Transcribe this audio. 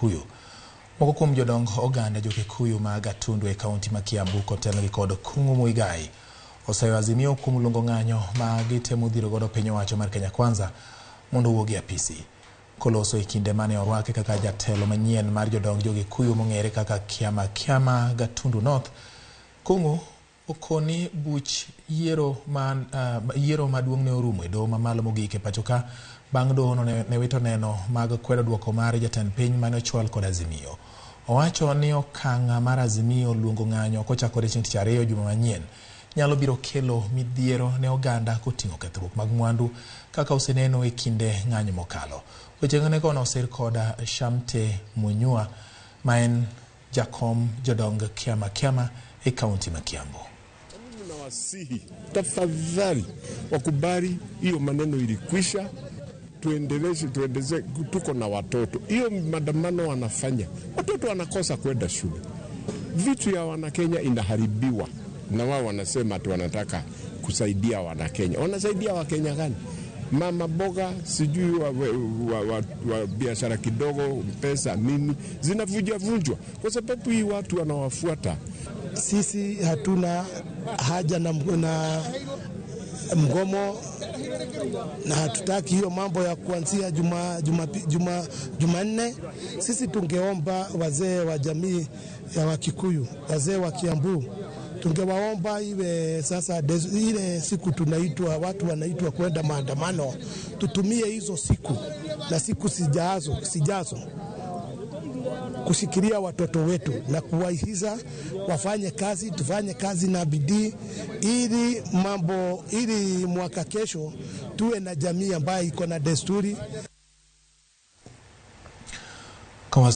Jokikuyu. Moko kuom jodong oganda Jokikuyu ma Gatundu e kaunti ma Kiambu kotelnegi kod Kung'u Muigai oseyo Azimio kuom luongo ng'anyo ma gitemo dhiro godo piny owacho mar Kenya Kwanza mondo owuog e apisi. Koloso e kinde mane orwake kaka jatelo manyien mar jodong Jogikuyu mong'ere kaka Kiama Kiama Gatundu North, Kung'u okoni buch yiero ma yiero maduong' ne orumo e doho mamalo mogik e pacho ka bang' doho no ne wito neno mag kwedo duoko mar jatend piny mane ochwal kod Azimio. Owacho ni okang' mar Azimio luongo ng'anyo kochakore chieng' tich ariyo juma manyien nyalo biro kelo midhiero ne oganda koting'o kethruok mag mwandu kaka oseneno e kinde ng'anyo mokalo. Weche nego nosir kod Shamte Munyua ma en jakom jodong Kiama Kiama e kaunti ma Kiambu. Nawasihi tafadhali wakubali hiyo maneno ilikwisha, tuendeleze, tuendeze, tuko na watoto. Hiyo maandamano wanafanya, watoto wanakosa kwenda shule, vitu ya Wanakenya inaharibiwa, na wao wanasema ati wanataka kusaidia Wanakenya. Wanasaidia Wakenya gani? Mama boga sijui wa biashara kidogo, pesa nini zinavunjwa vunjwa kwa sababu hii watu wanawafuata. Sisi hatuna haja na mgomo na hatutaki hiyo mambo ya kuanzia Jumanne. Sisi tungeomba wazee wa jamii ya Wakikuyu, wazee wa Kiambu, tungewaomba iwe sasa ile siku tunaitwa, watu wanaitwa kwenda maandamano, tutumie hizo siku na siku sijazo kushikilia watoto wetu na kuwahimiza wafanye kazi, tufanye kazi na bidii ili mwaka kesho tuwe na jamii ambayo iko na desturi.